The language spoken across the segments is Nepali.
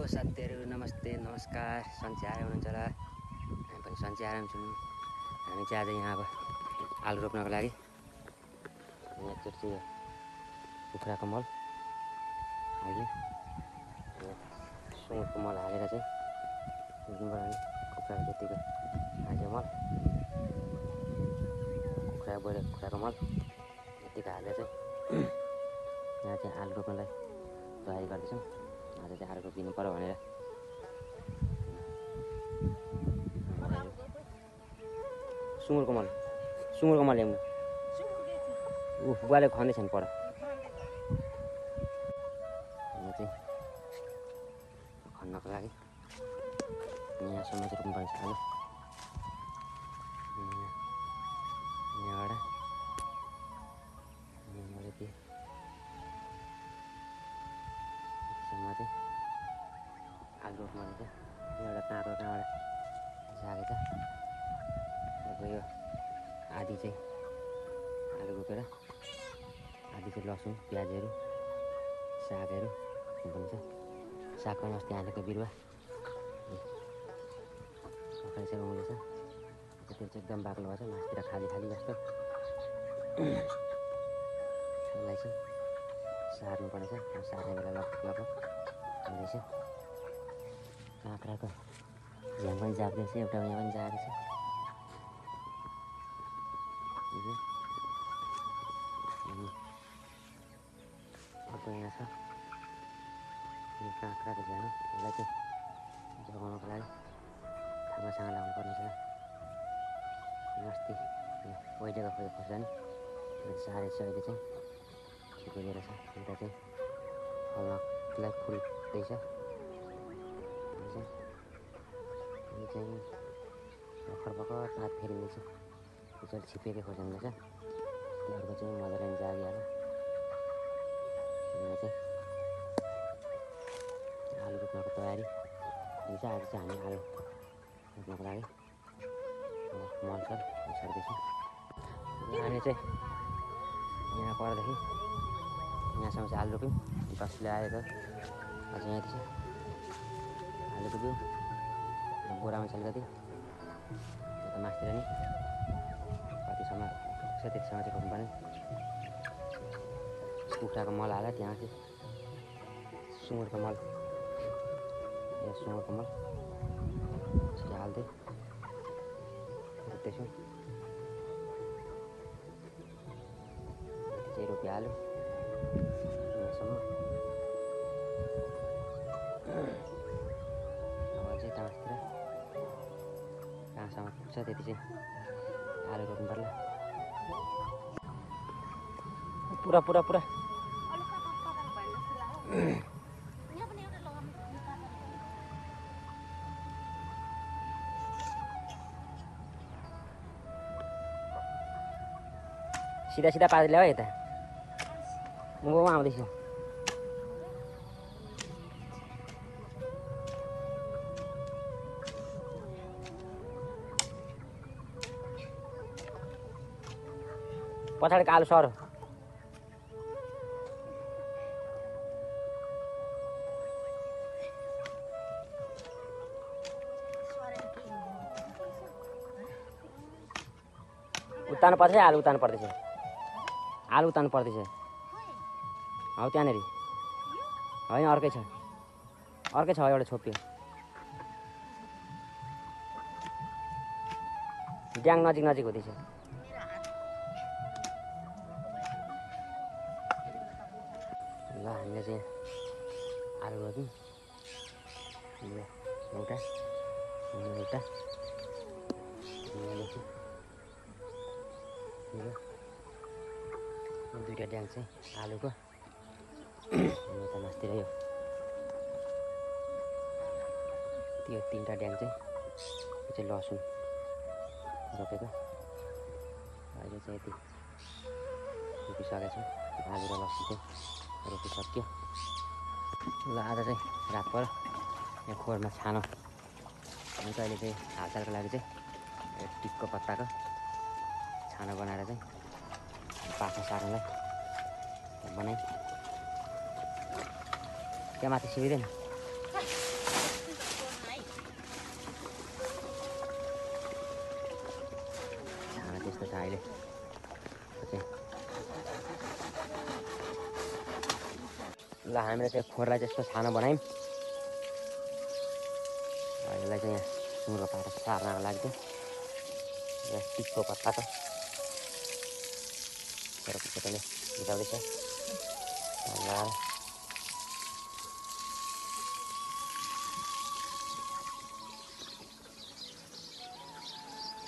साथीहरू नमस्ते नमस्कार सन्चै आए हुनुहुन्छ होला हामी पनि सन्चै आराम छौँ। हामी चाहिँ आज यहाँ अब आलु रोप्नको लागि यहाँ एकचोटि कुखुराको मल अहिले सुँगुरको मल हालेर चाहिँ कुखुराको जतिको हाल्यो मल कुखुराको मल यतिको हालेर चाहिँ यहाँ चाहिँ आलु रोप्नलाई तयारी गर्दैछौँ। आज चाहिँ आलु रोपिदिनु पर्यो भनेर सुँगुरको मल ल्याउनु बुवाले खन्दैछन् पर चाहिँ खन्नको लागि यहाँसम्म चाहिँ रोप्नुपर्छ आलु यहाँबाट चाहिँ आलु रोप्नुपर्छ। एउटा ताँको कहाँबाट जागेछ यो आधी चाहिँ आलु रोपेर आधी चाहिँ लसुन प्याजहरू सागहरू हुनुपर्छ। साग पनि अस्ति हालेको बिरुवा अगाडि चाहिँ उम्रेछ त्यो चाहिँ एकदम बाक्लो भएछ मासतिर खाली जस्तो त्यसलाई चाहिँ सार्नु पर्नेछ। सार्ने बेला लगभग हुँदैछ। काँक्राको झ्याङ पनि जाग्दैछ एउटा यहाँ पनि जागेको छ। अर्को यहाँ छ यो काँक्राको झ्याङ यसलाई चाहिँ जोगाउनको लागि थाङ्गासँग लाउनु पर्ने छ। अस्ति पहिलेको खोर्सानी सारेछ अहिले चाहिँ छिपेर छ। एउटा चाहिँ फल्नलाई फुल्दैछ। यो चाहिँ भर्खर पात फेरिँदैछ। यो चाहिँ छिपेकै खोर्सानी रहेछ। अर्को चाहिँ मजाले जागिहाल्यो। यहाँ चाहिँ आलु रोप्नको तयारी हुन्छ। आज चाहिँ हामी आलु रोप्नको लागि मल छर्दैछौँ। हामी चाहिँ यहाँ परदेखि यहाँसम्म चाहिँ आलु रोप्यौँ। कसले आएको अझ यहाँ छ आलुको बिउ बोरामा छन् कति यता मासतिर नि कतिसम्म छ त्यतिसम्म चाहिँ रोप्नुपर्ने। कुखुराको मल हालेर त्यहाँ चाहिँ सुँगुरको मल हाल्दै रोप्दैछौँ। चाहिँ रोपिहाल्यो यहाँसम्म। अब चाहिँ ताँसतिर कहाँसम्म पुग्छ त्यति चाहिँ आलु रोप्नु पर्ला। पुरा सिधा पारेर ल्याऊ यता म आउँदैछु। पछाडिको आलु सर उतार्नु पर्छ। आलु उतार्नु पर्दैछ हौ त्यहाँनिर होइन अर्कै छ एउटा छोप्यो। ड्याङ नजिक हुँदैछ। ल हामीले चाहिँ आलु रोप्यौँ। एउटा दुईवटा ड्याङ चाहिँ आलुको यता मासतिर यो त्यो तिनवटा ड्याङ चाहिँ यो चाहिँ लसुन रोपेको। अहिले चाहिँ यति रोपिसकेको छौँ। आलु र लसुन चाहिँ रोपिसक्यो। ल आज चाहिँ रात पऱ्यो यहाँ खोरमा छानो हुन्छ। अहिले चाहिँ हालचालको लागि चाहिँ टिकको पत्ताको छानो बनाएर चाहिँ पाखा सार्नलाई बनाएँ। त्यहाँ माथि सिक्दैन यस्तो छ अहिले ल हामीले त्यो खोरलाई चाहिँ यस्तो सानो बनायौँ यसलाई चाहिँ यहाँ सुँगुरको पाटा सार्नको लागि चाहिँ टिकको पत्ताको छोराले भिजाउँदैछ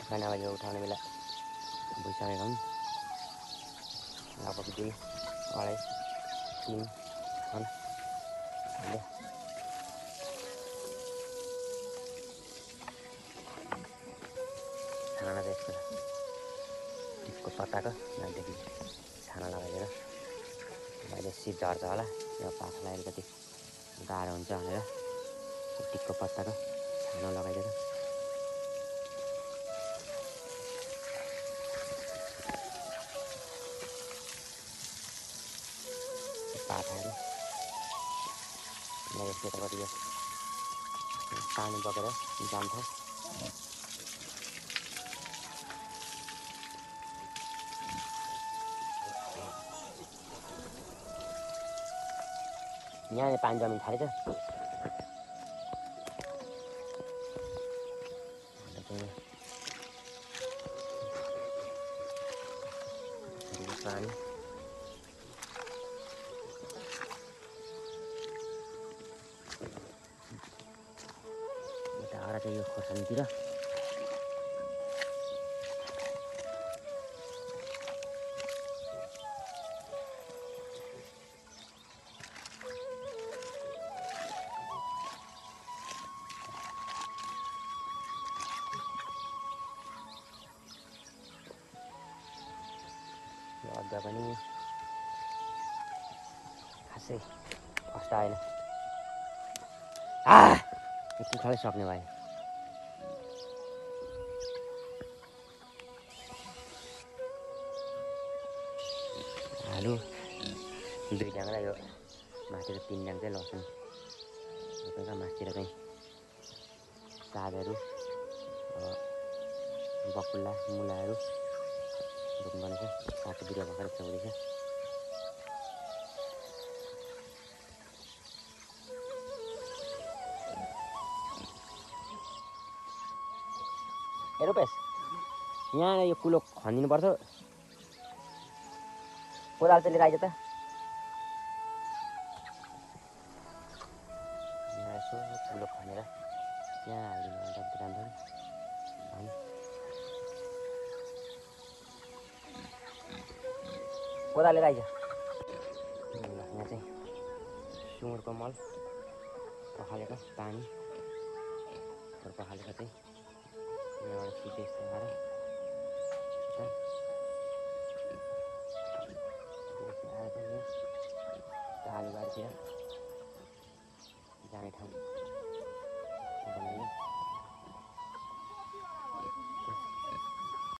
खाना यो उठाउने बेला भइसकेको हुन् लगभग 2 2.5 3 छन् अहिले छाना चाहिँ यस्तो टिकको पत्ताको यहाँदेखि छाना लगाइदिएर अहिले शीत झर्छ होला यो पाखालाई अलिकति गाह्रो हुन्छ भनेर टिकको पत्ताको छाना लगाइदिएर पाठाहरू यहाँ यतापट्टि यो पानी बगेर जान्छ यहाँ पानी जमिन थालेछ पानी यता चाहिँ यो खोर्सानीतिर अद्दा पनि खासै कष्ट आएन कुखुराले सक्ने भयो आलु 2 ड्याङ र यो माथिको 3 ड्याङ चाहिँ लसुन यता मासतिर चाहिँ सागहरू बकुल्ला मुलाहरू रोप्नुपर्ने छ सागको बिरुवा भर्खर हुँदैछ ए रुपेश यहाँ यो कुलो खनिदिनुपर्छ कोदाल चाहिँ लिएर आइज त यहाँ यसो कुलो खनेर यहाँ हालिदिनु अन्त राम्रो कोदाल लिएर आइज यहाँ चाहिँ सुँगुरको मल पखालेको पानी पखालेको चाहिँ यहाँबाट सिधै आएर आएर चाहिँ आलुबारीतिर जाने ठाउँ